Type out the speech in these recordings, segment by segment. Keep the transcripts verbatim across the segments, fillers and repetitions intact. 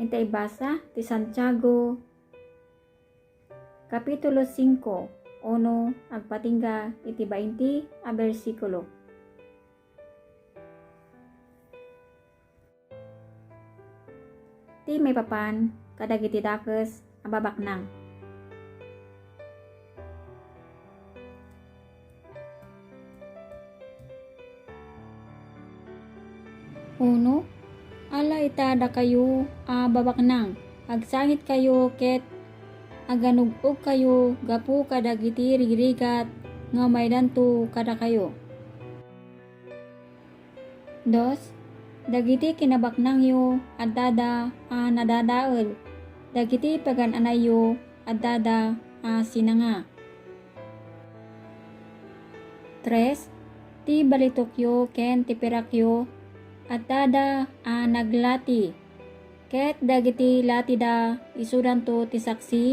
Inta ibasa ti Santiago, Kapitulo singko, uno agpatingga iti bainti a bersikulo. Ti maipapan kadagiti dakes a babaknang. Uno, ala ita dakayo a babaknang, agsangitkayo ket aganug-ogkayo gapu kadagiti rigrigat nga umaydanto kadakayo. Dos, dagiti kinabaknangyo addada a nadadael, dagiti pagan-anayyo addada a sinanga. Tres, ti balitokyo ken ti pirakyo addada a naglati, ket dagiti latida isudanto ti saksi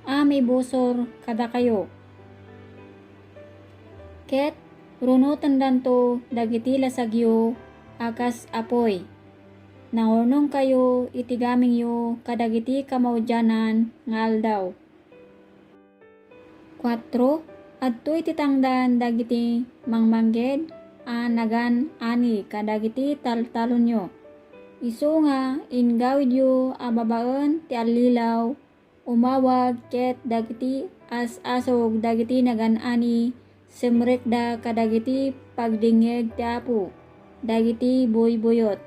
a maibusor kadakayo. Ket runotendanto dagiti lasagyo a kas apuy. Nangurnongkayo iti gamingyo kadagiti kamaudianan nga aldaw. Kuatro, adtoy ti tangdan dagiti mangmangged a nagan-ani kadagiti taltalonyo. Isu nga inggawidyo a babaen ti allilaw, umawag ket dagiti as-asog dagiti nagan-ani, simrekda kadagiti pagdingngeg ti Apo dagiti buybuyot.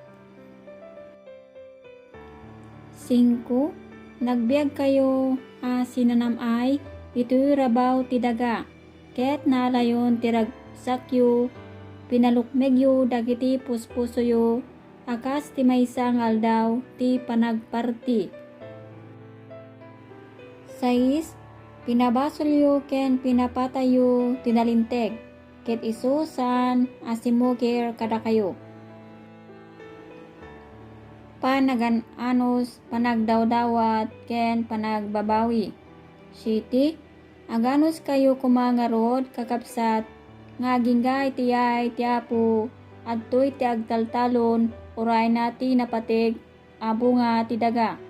Singko, nagbiagkayo a sinanam-ay itoy rabaw ti daga, ket naalayon ti ragsakyo, pinalukmegyo dagiti puspusoyo a kas ti maysa nga aldaw ti panagparti. Sais, pinabasolyo ken pinapatayyo ti nalinteg, ket isu saan a simmukir kadakayo. Panagan-anos, panagdawdawat, ken panagbabawi. Siete, aganuskayo koma ngarud, kakabsat, nga agingga iti yaay ti Apo, adtoy ti agtaltalon, urayna ti napateg a bunga ti daga.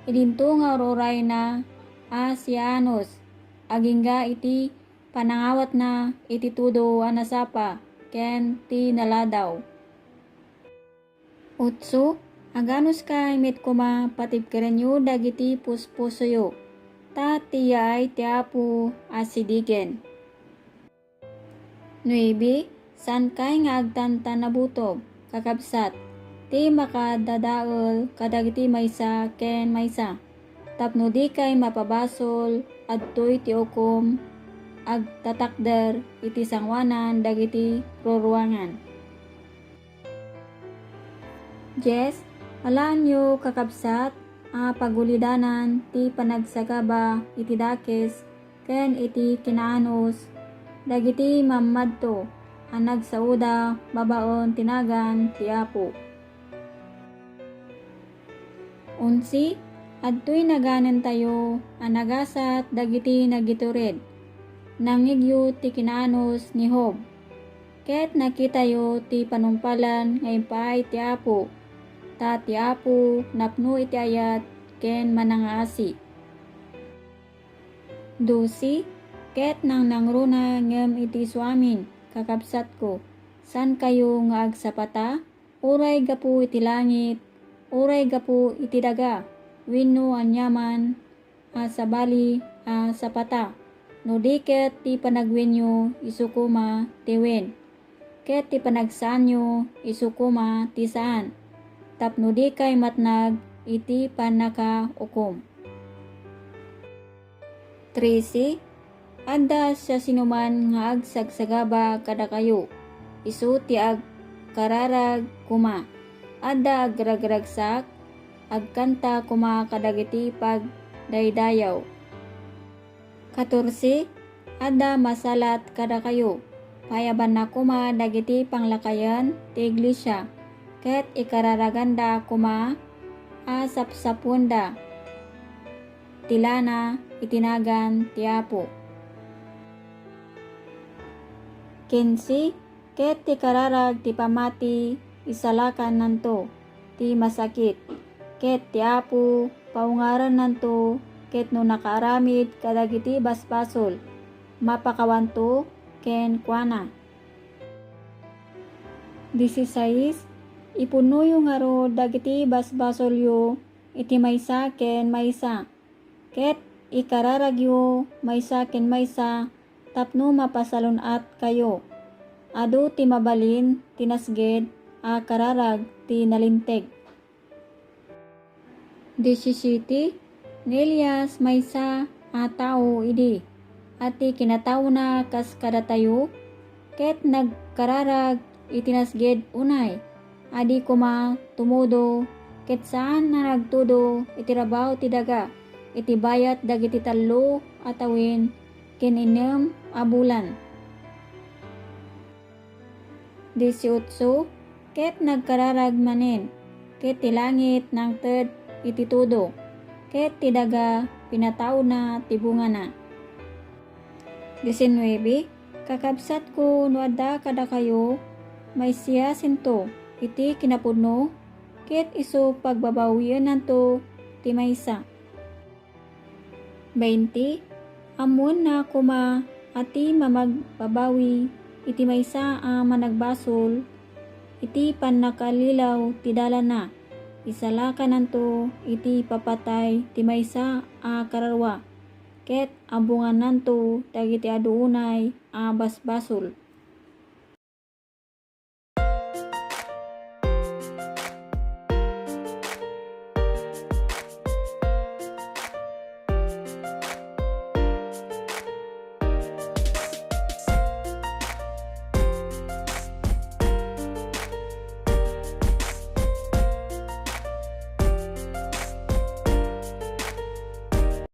Idinto nga ur-urayna a siaanus, agingga iti panangawatna iti tudo a nasapa ken ti naladaw. Otso, aganuskay met koma patibkerenyo dagiti puspusoyo, ta ti yaay ti Apo a sidigen. Nuebe, saankay nga agtantanabutog, kakabsat, ti makadadael kadagiti maysa ken maysa, tapno dikay mapabasol, adtoy ti ukom, agtatakder iti sangoanan dagiti ruruangan. Dies, alaenyo, kakabsat, a pagulidanan ti panagsagaba iti dakes ken iti kinaanus dagiti mammadto a nagsaoda babaen ti nagan ti Apo. Onse, adtoy naganentayo a nagasat dagiti nagitured. Nangngegyo ti kinaanus ni Job, ket nakitayo ti panungpalan nga impaay ti Apo, ta ti Apo napno iti ayat ken manangaasi. Dose, ket nangnangruna ngem iti isuamin, kakabsatko, saankayo nga agsapata, uray gapu iti langit, uray gapu iti daga, wenno aniaman a sabali a sapata. No di ket ti panagwenyo, isu koma ti wen. Ket ti panagsaanyo, isu koma ti saan, tapno dikay matnag iti pannakaukom. Trese, adda siasinoman nga agsagsagaba kadakayo, isu ti agkararag koma. Adda agragragsak, agkanta koma kadagiti pagdaydayaw. Katorse, adda masalat kadakayo. Payabanna koma dagiti panglakayen ti iglesia, ket ikararaganda koma a sapsapuenda ti lana iti nagan ti Apo. Kinse, ket ti kararag ti pammati, isalakannanto ti masakit, ket ti Apo paungarennanto, ket no nakaaramid kadagiti basbasol, mapakawanto kenkuana. Dieciséis, ipunnoyo ngarud dagiti basbasolyo iti maysa ken maysa, ket ikararagyo maysa ken maysa tapno mapasalun-atkayo. Adu ti mabalin ti nasged a kararag ti nalinteg. Diecisiete, ni Elias maysa a tao idi, a ti kinataona kas kadatayo, ket nagkararag iti nasged unay, a di koma tumudo, ket saan a nagtudo iti rabaw ti daga, iti bayat dagiti tallo a tawen ken innem a bulan. Dieciocho, ket nagkararag manen, ket ti langit nangted iti tudo, ket ti daga pinataona ti bungana. Diecinuebe, kakabsatko, no adda kadakayo, maisiasinto iti kinapudno, ket isu pagbabawiennanto ti maysa. Bainte, ammoenna koma a ti mamagbabawi iti maysa a managbasol iti pannakaalilaw ti dalanna, isalakananto iti papatay ti maysa a kararua, ket abbongannanto dagiti adu unay a basbasol.